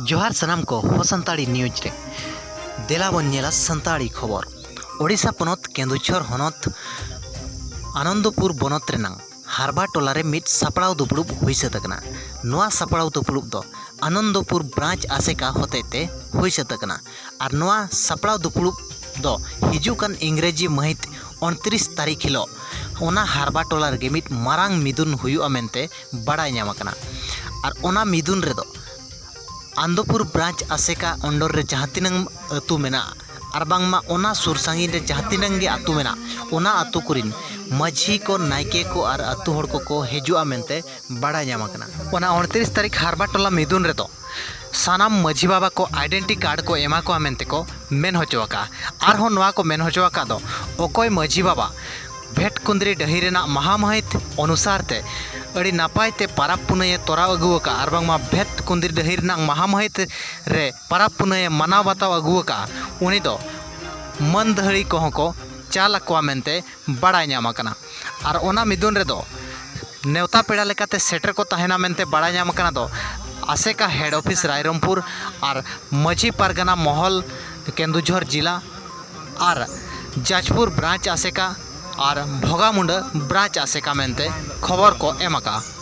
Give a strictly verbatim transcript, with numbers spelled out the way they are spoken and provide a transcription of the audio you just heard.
ᱡᱚᱦᱟᱨ ᱥᱟᱱᱟᱢ ᱠᱚ ᱦᱚ ᱥᱟᱱᱛᱟᱲᱤ ᱱᱤᱭᱩᱡᱽ ᱨᱮ᱾ ᱫᱮᱞᱟ ᱵᱚᱱ ᱧᱮᱞᱟ ᱥᱟᱱᱛᱟᱲᱤ ᱠᱷᱚᱵᱚᱨ᱾ ᱳᱰᱤᱥᱟ ᱯᱚᱱᱚᱛ ᱠᱮᱱᱫᱩᱡᱷᱚᱨ ᱦᱚᱱᱚᱛ ᱟᱱᱚᱱᱫᱚᱯᱩᱨ ᱵᱚᱱᱚᱛ ᱨᱮᱱᱟᱝ ᱦᱟᱨᱵᱟ ᱴᱚᱞᱟ ᱨᱮ ᱢᱤᱫ ᱥᱟᱯᱲᱟᱣ ᱫᱩᱯᱲᱩᱵ ᱦᱩᱭ ᱥᱟᱹᱛ ᱟᱠᱟᱱᱟ᱾ ᱱᱚᱣᱟ ᱥᱟᱯᱲᱟᱣ ᱫᱩᱯᱲᱩᱵ ᱫᱚ ᱟᱱᱚᱱᱫᱚᱯᱩᱨ ᱵᱨᱟᱧᱪ ᱟᱥᱮᱠᱟ ᱦᱚᱛᱮᱡ ᱛᱮ ᱦᱩᱭ ᱥᱟᱹᱛ ᱟᱠᱟᱱᱟ᱾ ᱟᱨ ᱱᱚᱣᱟ ᱥᱟᱯᱲᱟᱣ ᱫᱩᱯᱲᱩᱵ ᱫᱚ ᱦᱤᱡᱩᱜ ᱠᱟᱱ ᱤᱝᱨᱮᱡᱤ ᱢᱟᱹᱦᱤᱛ ᱩᱱᱛᱨᱤᱥ ᱛᱟᱹᱨᱤᱠᱷ ᱦᱤᱞᱳᱜ ᱚᱱᱟ ᱦᱟᱨᱵᱟ ᱴᱚᱞᱟ ᱨᱮᱜᱮ ᱢᱤᱫ ᱢᱟᱨᱟᱝ ᱢᱤᱫᱩᱱ ᱦᱩᱭᱩᱜᱼᱟ ᱢᱮᱱᱛᱮ ᱵᱟᱲᱟᱭ ᱧᱟᱢ ᱟᱠᱟᱱᱟ᱾ ᱟᱨ ᱚᱱᱟ ᱢᱤᱫᱩᱱ ᱨᱮᱫᱚ ᱟᱱᱫᱚᱯᱩᱨ ᱵᱨᱟᱧᱪ ᱟᱥᱮᱠᱟ ᱚᱱᱰᱚᱨ ᱨᱮ ᱡᱟᱦᱟᱸ ᱛᱤᱱᱟᱹᱝ ᱟᱹᱛᱩ ᱢᱮᱱᱟᱜᱼᱟ, ᱟᱨ ᱵᱟᱝᱢᱟ ᱚᱱᱟ ᱥᱩᱨ ᱥᱟᱺᱜᱤᱧ ᱨᱮ ᱡᱟᱦᱟᱸ ᱛᱤᱱᱟᱹᱝ ᱜᱮ ᱟᱹᱛᱩ ᱢᱮᱱᱟᱜ, ᱚᱱᱟ ᱟᱹᱛᱩ ᱠᱚᱨᱮᱱ ᱢᱟᱹᱡᱷᱤ ᱠᱚ, ᱱᱟᱭᱠᱮ ᱠᱚ ᱟᱨ ᱟᱹᱛᱩ ᱦᱚᱲ ᱠᱚᱠᱚ ᱦᱤᱡᱩᱜᱼᱟ ᱢᱮᱱᱛᱮ ᱵᱟᱲᱟᱭ ᱧᱟᱢ ᱟᱠᱟᱱᱟ᱾ ᱚᱱᱟ ᱩᱱᱛᱨᱤᱥ ᱛᱟᱹᱨᱤᱠᱷ ᱦᱟᱨᱵᱟ ᱴᱚᱞᱟ ᱢᱤᱫᱩᱱ ᱨᱮᱫᱚ ᱥᱟᱱᱟᱢ ᱢᱟᱹᱡᱷᱤ ᱵᱟᱵᱟ ᱠᱚ ᱟᱭᱰᱮᱱᱴᱤ ᱠᱟᱨᱰ ᱠᱚ ᱮᱢᱟ ᱠᱚᱣᱟ ᱢᱮᱱᱛᱮ ᱠᱚ ᱢᱮᱱ ᱦᱚᱪᱚ ᱟᱠᱟᱫᱼᱟ᱾ ᱟᱨᱦᱚᱸ ᱱᱚᱣᱟ ᱠᱚ ᱢᱮᱱ ᱦᱚᱪᱚ ᱟᱠᱟᱫ ᱫᱚ, ᱚᱠᱚᱭ ᱢᱟᱹᱡᱷᱤ ᱵᱟᱵᱟ ᱵᱷᱮᱴ ᱠᱩᱸᱫᱽᱨᱤ ᱰᱟᱹᱦᱤ ᱨᱮᱱᱟᱜ ᱢᱟᱦᱟ ᱢᱟᱹᱦᱤᱛ ᱚᱱᱩᱥᱟᱨ ᱛᱮ ᱟᱹᱰᱤ ᱱᱟᱯᱟᱭ ᱛᱮ ᱯᱟᱨᱟᱵᱽ ᱯᱩᱱᱟᱹᱭᱮ ᱛᱚᱨᱟᱣ ᱟᱹᱜᱩ ᱟᱠᱟᱫᱼᱟ, ᱟᱨ ᱵᱟᱝᱢᱟ ᱵᱷᱮᱴ ᱠᱩᱸᱫᱽᱨᱤ ᱰᱟᱹᱦᱤ ᱨᱮᱱᱟᱜ ᱢᱟᱦᱟ ᱢᱟᱹᱦᱤᱛ ᱨᱮ ᱯᱟᱨᱟᱵᱽ ᱯᱩᱱᱟᱹᱭᱮ ᱢᱟᱱᱟᱣ ᱵᱟᱛᱟᱣ ᱟᱹᱜᱩ ᱟᱠᱟᱫᱼᱟ, ᱩᱱᱤ ᱫᱚ ᱢᱟᱹᱱ ᱫᱟᱹᱦᱲᱤ ᱠᱚᱦᱚᱸ ᱠᱚ ᱪᱟᱞ ᱟᱠᱚᱣᱟ ᱢᱮᱱᱛᱮ ᱵᱟᱲᱟᱭ ᱧᱟᱢ ᱟᱠᱟᱱᱟ᱾ ᱟᱨ ᱚᱱᱟ ᱢᱤᱫᱩᱱ ᱨᱮᱫᱚ ᱱᱮᱣᱛᱟ ᱯᱮᱲᱟ ᱞᱮᱠᱟᱛᱮ ᱥᱮᱴᱮᱨ ᱠᱚ ᱛᱟᱦᱮᱱᱟ ᱢᱮᱱᱛᱮ ᱵᱟᱲᱟᱭ ᱧᱟᱢ ᱟᱠᱟᱱᱟ ᱫᱚ ᱟᱥᱮᱠᱟ ᱦᱮᱰ ᱚᱯᱷᱤᱥ ᱨᱟᱭᱨᱚᱝᱯᱩᱨ ᱟᱨ ᱢᱟᱹᱡᱷᱤ ᱯᱟᱨᱜᱟᱱᱟ ᱢᱚᱦᱚᱞ ᱠᱮᱱᱫᱩᱡᱷᱚᱨ ᱡᱤᱞᱟ ᱟᱨ ᱡᱟᱡᱽᱯᱩᱨ ᱵᱨᱟᱧᱪ ᱟᱥᱮᱠᱟ ᱟᱨ ᱵᱷᱚᱜᱟᱢᱩᱱᱰᱟᱹ ᱵᱨᱟᱧᱪ ᱟᱥᱮᱠᱟ ᱢᱮᱱᱛᱮ ᱠᱷᱚᱵᱚᱨ ᱠᱚ ᱮᱢ ᱟᱠᱟᱫᱼᱟ᱾